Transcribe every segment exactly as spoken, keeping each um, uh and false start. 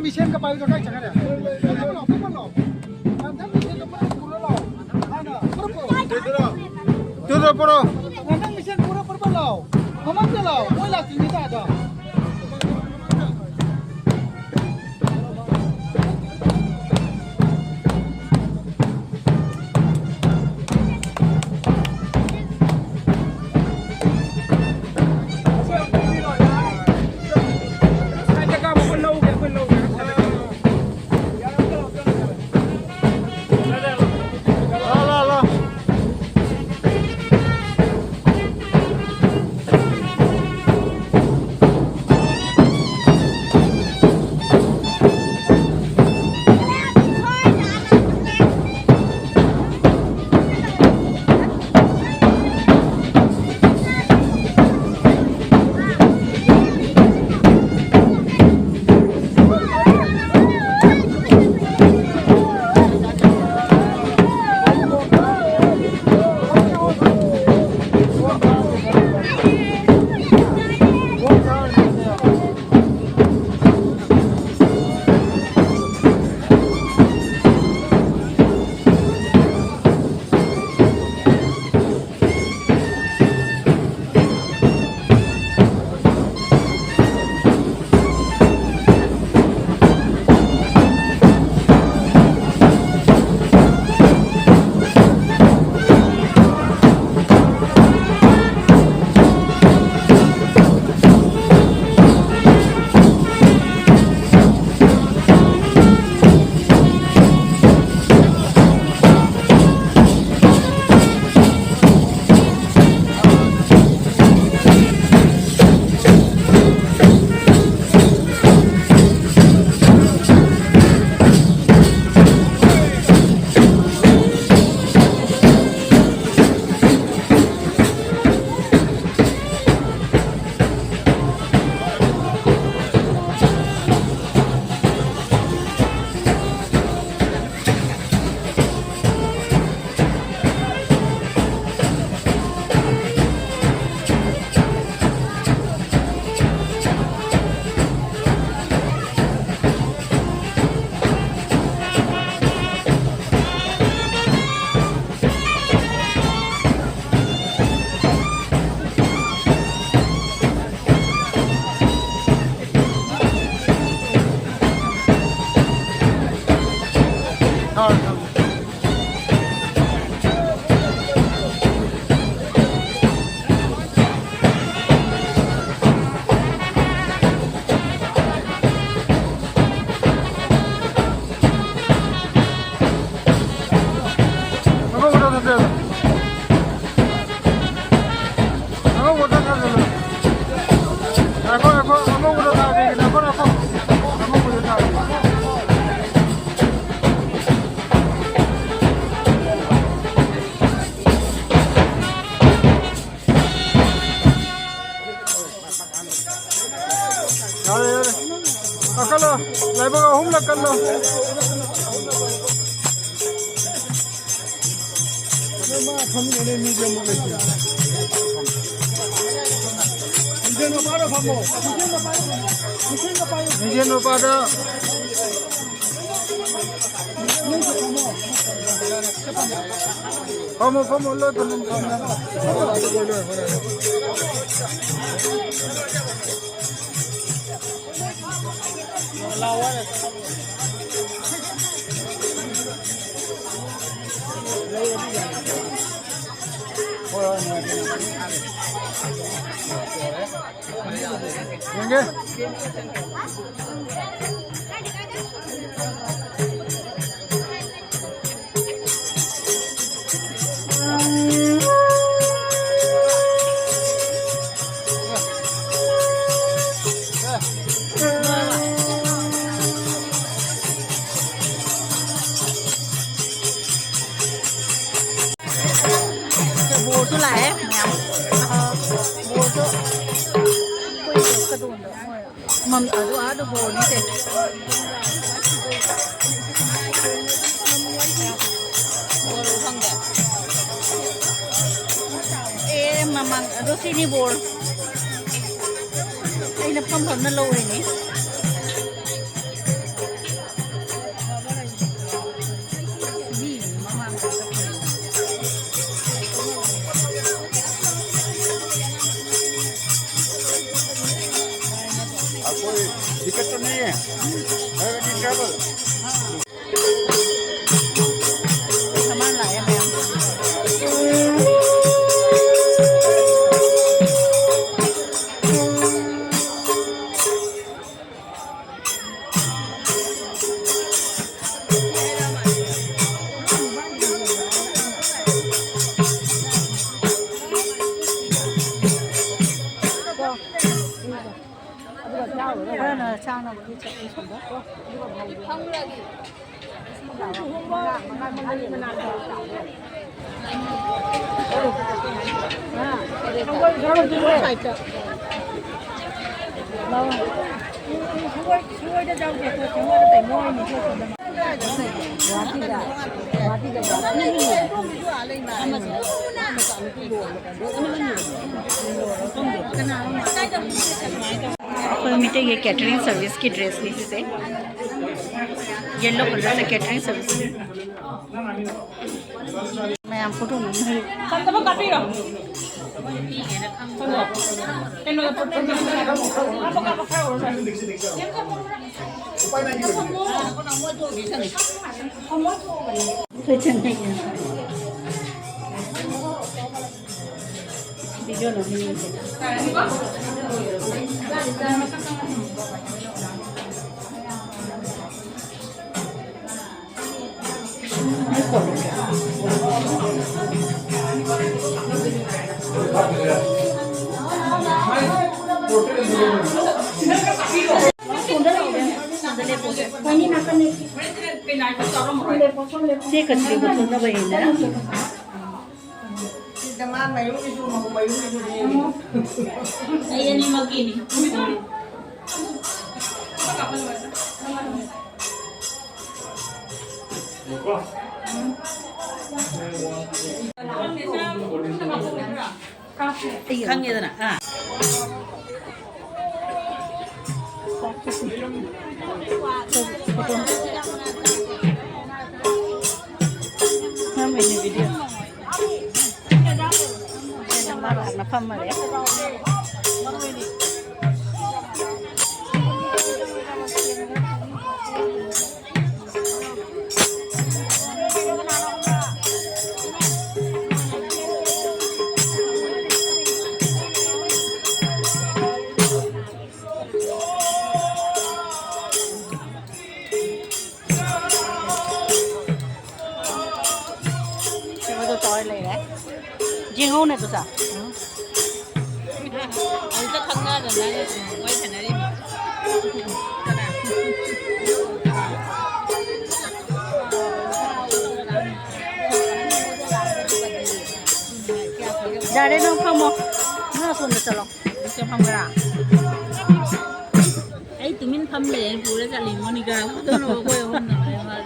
ꯏꯁꯦꯟꯒ ꯄꯥꯏꯕꯗꯣ ꯀꯥꯏ ꯆꯠꯈ꯭ꯔꯦ? ꯄꯨꯔ ꯂꯥꯛꯑꯣ, ꯄꯨꯔ ꯂꯥꯛꯑꯣ꯫ ꯒꯟꯙꯝ ꯏꯁꯦꯟꯗꯣ ꯄꯨꯔ ꯄꯨꯔ ꯂꯥꯛꯑꯣ꯫ ꯍꯥꯟꯅ ꯄꯨꯔ ꯄꯨꯔꯛꯑꯣ꯫ ꯇꯨꯗ꯭ꯔꯣ, ꯄꯨꯔꯛꯑꯣ꯫ ꯒꯟꯙꯝ ꯏꯁꯦꯟ ꯄꯨꯔ ꯄꯨꯔ ꯂꯥꯛꯑꯣ꯫ ꯃꯃꯥꯡꯗ ꯂꯥꯛꯑꯣ꯫ ꯃꯣꯏ ꯂꯥꯛꯇ꯭ꯔꯤꯉꯩꯗ ꯑꯗꯣ꯫ ꯌꯥꯔꯦ, ꯌꯥꯔꯦ꯫ ꯀꯛꯈꯠꯂꯣ꯫ ꯂꯥꯏꯕꯛ ꯑꯍꯨꯝꯂꯛ ꯀꯜꯂꯣ꯫ ꯅꯣꯏ ꯃꯥ ꯐꯝꯃꯤꯟꯅꯅꯦ, ꯃꯤꯗꯤ ꯑꯃꯨꯛ ꯂꯩꯇꯦ꯫ ꯃꯤꯡꯁꯦꯟ ꯃꯄꯥꯗ ꯐꯝꯃꯣ꯫ ꯃꯤꯡꯁꯦꯟ ꯃꯄꯥꯗ꯫ ꯐꯝꯃꯣ, ꯐꯝꯃꯣ, ꯂꯣꯏ ꯐꯝꯃꯣ, ꯐꯝꯃꯣ꯫ ꯌꯦꯡꯒꯦ꯫ ꯕꯣꯔꯁꯨ ꯂꯥꯛꯑꯦ ꯃꯌꯥꯝ꯫ ꯕꯣꯔꯁꯨ ꯑꯩꯈꯣꯏ ꯀꯗꯣꯝꯗ ꯃꯣꯏ ꯃꯝ-, ꯑꯗꯨ ꯑꯥꯗ ꯕꯣꯔꯅꯤ ꯁꯦ꯫ ꯑꯦ, ꯃꯃꯥꯡ ꯑꯗꯣ ꯁꯤꯅꯤ ꯕꯣꯔ꯫ ꯑꯩꯅ ꯐꯝ ꯐꯝꯅ ꯂꯧꯔꯤꯅꯤ꯫ ꯃꯤ ꯃꯃꯥꯡꯗ ꯆꯠꯈ꯭ꯔꯦ꯫ ꯑꯩꯈꯣꯏ ꯗꯤꯀꯠ ꯇꯣ ꯅꯍꯤ ꯍꯥꯏ, ꯒꯥꯔꯤ ꯗ꯭ꯔꯥꯏꯚꯔ꯫ ꯑꯩꯈꯣꯏ ꯃꯤꯇꯩꯒꯤ catering serviceꯀꯤ dressꯅꯤ ꯁꯤꯁꯦ꯫ Yellow colourꯁꯦ catering service꯫ ꯃꯌꯥꯝ photo ꯅꯝꯅꯔꯤ꯫ ꯀꯟꯗꯕ ꯀꯥꯞꯄꯤꯔꯣ꯫ ꯀꯩꯅꯣꯗ photo ꯀꯥꯞꯄꯣ, ꯀꯥꯞꯄꯣ, ꯈꯔ ꯑꯣꯏꯔꯁꯨ꯫ Video ꯅꯝꯅꯤꯡꯉꯦ꯫ ꯁꯤ ꯀꯆꯤꯗꯨ ꯊꯣꯛꯅꯕ ꯍꯦꯟꯅ꯫ ꯁꯤꯗ ꯃꯥ ꯃꯌꯨꯝꯒꯤꯁꯨ, ꯃꯧ ꯃꯌꯨꯝꯒꯤꯁꯨꯅꯦ꯫ ꯑꯩ ꯑꯅꯤꯃꯛꯀꯤꯅꯤ꯫ ꯑꯩ ꯈꯪꯉꯦꯗꯅ꯫ ꯑꯥ꯫ ꯅꯝꯃꯤꯅꯦ video꯫ ꯃꯥ ꯂꯥꯛꯅ ꯐꯝꯃꯔꯦ꯫ ꯁꯤꯃꯗꯣ ꯇꯧꯔ ꯂꯩꯔꯦ꯫ ꯌꯦꯡꯍꯧꯅꯦ ꯄꯨꯖꯥ꯫ ꯎꯝ꯫ ꯑꯃꯨꯛꯇ ꯈꯪꯅꯗꯅ ꯋꯥꯔꯤ ꯁꯥꯟꯅꯔꯤꯕ꯫ ꯀꯅꯥ? ꯌꯥꯔꯦ, ꯅꯪ ꯐꯝꯃꯣ꯫ ꯅꯪ ꯑꯁꯣꯝꯗ ꯆꯠꯂꯣ꯫ ꯑꯩ ꯇꯨꯃꯤꯟ ꯐꯝ ꯂꯩ, ꯑꯩ ꯄꯨꯔ ꯆꯠꯂꯤ ꯃꯣꯅꯤꯀꯥ꯫ ꯑꯗꯨꯅ ꯑꯩꯈꯣꯏ ꯑꯍꯨꯝꯅ ꯂꯩ ꯃꯥꯜꯂꯦ꯫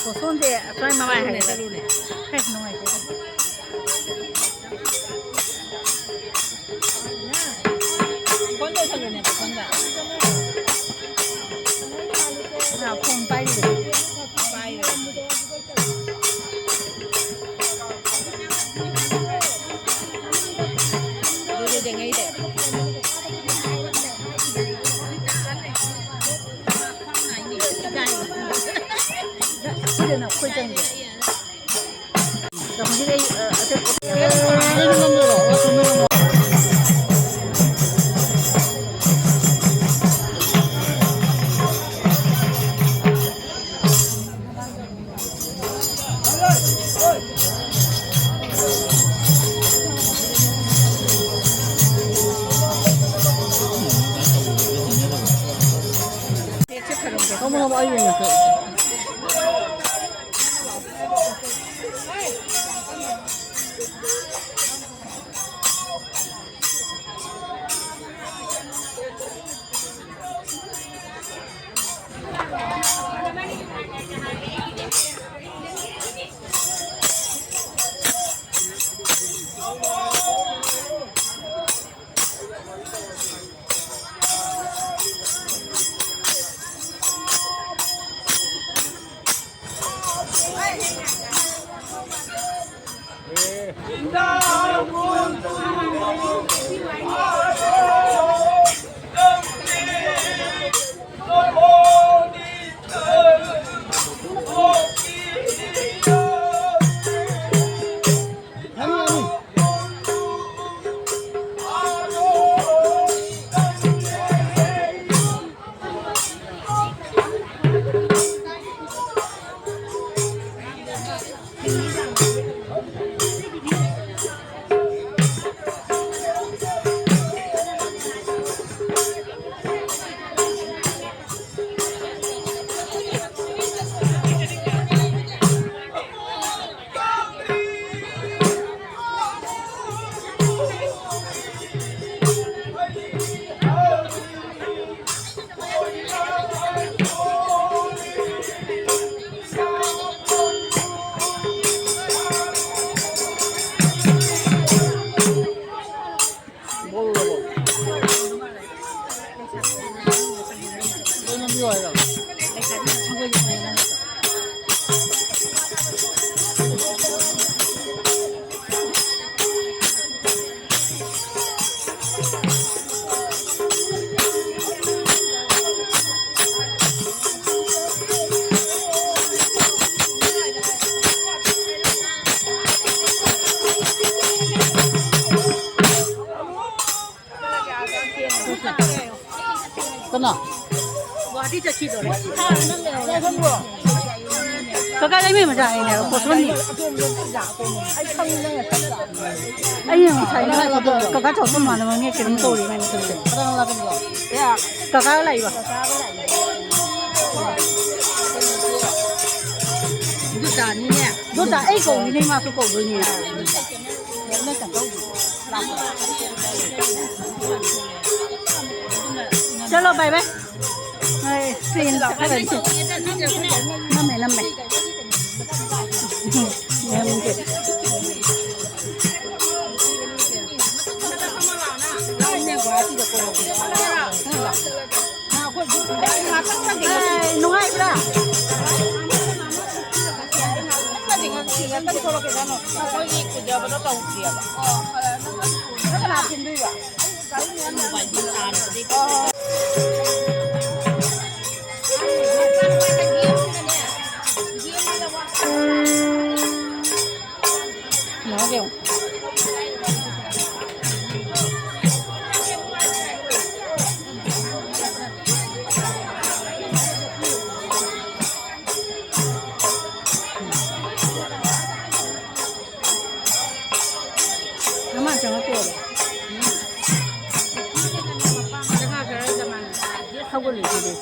ꯀꯣꯁꯣꯟꯁꯦ ꯑꯁ꯭ꯋꯥꯏ ꯃꯃꯥꯏ ꯍꯥꯏꯒꯗ꯭ꯔꯥ? ꯍꯦ, ꯅꯨꯡꯉꯥꯏꯇꯦꯗ꯫ ꯐꯣꯟ ꯇꯧꯁꯜꯂꯨꯅꯦ, ꯐꯣꯟꯗ꯫ ꯐꯣꯟ ꯄꯥꯏꯔꯤꯕꯅꯤ꯫ ꯀꯅꯥ? ꯒꯨꯋꯥꯍꯥꯇꯤ ꯆꯠꯈꯤꯗꯣꯔꯦ꯫ ꯀꯀꯥ ꯂꯩꯃꯩ ꯃꯆꯥꯅꯤꯅꯦ, ꯄꯣꯠꯁꯣꯟꯅꯤ꯫ ꯑꯩ ꯉꯁꯥꯏ ꯀꯀꯥ ꯆꯥꯎꯕ ꯃꯥꯟꯅꯕ ꯃꯤ ꯀꯩꯅꯣꯝ ꯀꯧꯔꯤ ꯃꯥꯏ ꯃꯇꯝꯁꯦ꯫ ꯀꯀꯥꯒ ꯂꯥꯛꯏꯕ꯫ ꯗꯣꯇꯥꯅꯤꯅꯦ꯫ ꯗꯣꯇꯥ ꯑꯩ ꯀꯧꯔꯤꯅꯦ, ꯃꯥꯁꯨ ꯀꯧꯗꯣꯏꯅꯦ꯫ ꯆꯠꯂꯣ, bye bye꯫ ꯍꯣꯏ, ꯁꯤ ꯌꯥꯝ ꯆꯠꯈ꯭ꯔꯅꯤ꯫ ꯅꯝꯃꯦ, ꯅꯝꯃꯦ꯫ ꯎꯝ, ꯅꯝꯒꯦ꯫ ꯑꯦ, ꯅꯨꯡꯉꯥꯏꯕ꯭ꯔꯥ? ꯅꯪ ꯊꯣꯛꯂꯛꯀꯦ ꯆꯠꯅꯣ꯫ ꯑꯩꯈꯣꯏꯒꯤ ꯀꯨꯏꯖꯕꯗꯣ ꯇꯧꯗ꯭ꯔꯤꯑꯕ꯫ ꯅꯪ ꯀꯅꯥ ꯊꯤꯟꯗꯣꯏꯕ? ꯂꯥꯛꯑꯣ ꯌꯦꯡꯉꯣ꯫ ꯃꯃꯥ ꯆꯪꯉꯛꯇ꯭ꯔꯣꯕ? ꯍꯧꯒꯠꯂꯤꯗꯨꯗꯤ꯫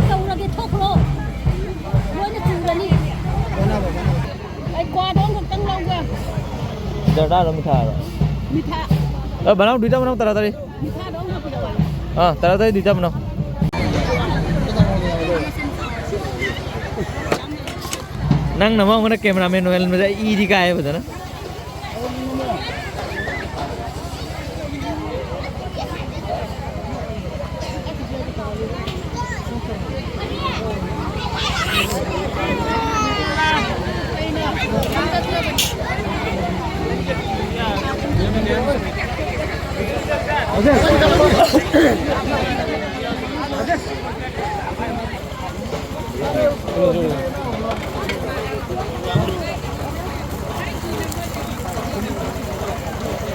ꯇꯧꯔꯒꯦ, ꯊꯣꯛꯈ꯭ꯔꯣ꯫ ꯂꯣꯏꯅ ꯆꯨꯔꯅꯤ꯫ ꯑꯩ ꯀ꯭ꯋꯥꯗꯣ ꯑꯃꯈꯛꯇꯪ ꯂꯧꯒꯦ꯫ ꯖꯔꯗꯥꯔꯣ ꯃꯤꯊꯥꯔꯣ? ꯃꯤꯊꯥ꯫ ꯑ, ꯕꯅꯥꯎ ꯗꯨꯏꯇꯥ ꯕꯅꯥꯎ ꯇꯔꯥ ꯇꯔꯦꯠ꯫ ꯃꯤꯊꯥꯗꯣ ꯑꯃꯈꯛ ꯄꯤꯔꯛꯑꯣ꯫ ꯑ, ꯇꯔꯥ ꯇꯔꯦꯠ ꯗꯨꯏꯇꯥ ꯕꯅꯥꯎ꯫ ꯅꯪꯅ ꯃꯔꯣꯟ ꯑꯃ cameraman ꯑꯣꯏꯍꯟꯕꯗ ꯑꯩ ꯏꯗꯤ ꯀꯥꯏꯌꯦ ꯐꯖꯅ꯫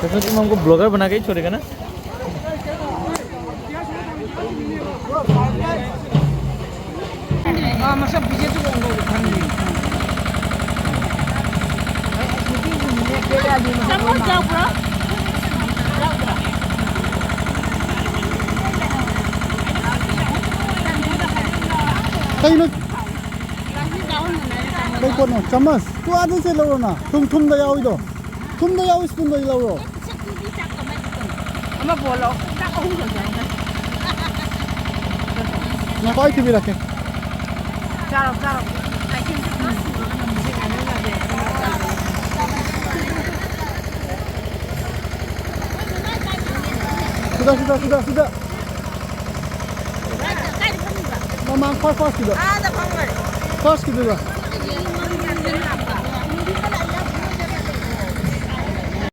तो फिर तुम हमको ब्लॉगर बना के ही छोड़ेगा ना? ꯆꯥꯃꯁ ꯌꯥꯎꯕ꯭ꯔꯣ? ꯀꯩꯅꯣ? ꯀꯩ ꯄꯣꯠꯅꯣ? ꯆꯥꯃꯁ? ꯇꯨ ꯑꯥꯗꯩ ꯆꯦ ꯂꯧꯔꯣꯅ꯫ ꯊꯨꯝ, ꯊꯨꯝꯗ ꯌꯥꯎꯏꯗꯣ꯫ ꯊꯨꯝꯗ ꯌꯥꯎꯏ, ꯁ꯭ꯄꯨꯟꯗ ꯂꯧꯔꯣ꯫ ꯑꯃ ꯄꯣꯜꯂꯣ꯫ ꯆꯥꯛ ꯑꯍꯨꯝ ꯈꯛ ꯌꯥꯎꯅ꯫ ꯉꯥꯏꯈꯣ, ꯑꯩ ꯊꯤꯕꯤꯔꯛꯀꯦ꯫ ꯆꯥꯔꯣ, ꯆꯥꯔꯣ꯫ ꯁꯤꯗ, ꯁꯤꯗ, ꯁꯤꯗ, ꯁꯤꯗ. ꯃꯃꯥꯡ ꯐꯥꯔꯁ, ꯐꯥꯔꯁꯀꯤꯗꯣ. ꯐꯥꯔꯁꯀꯤꯗꯨꯗ.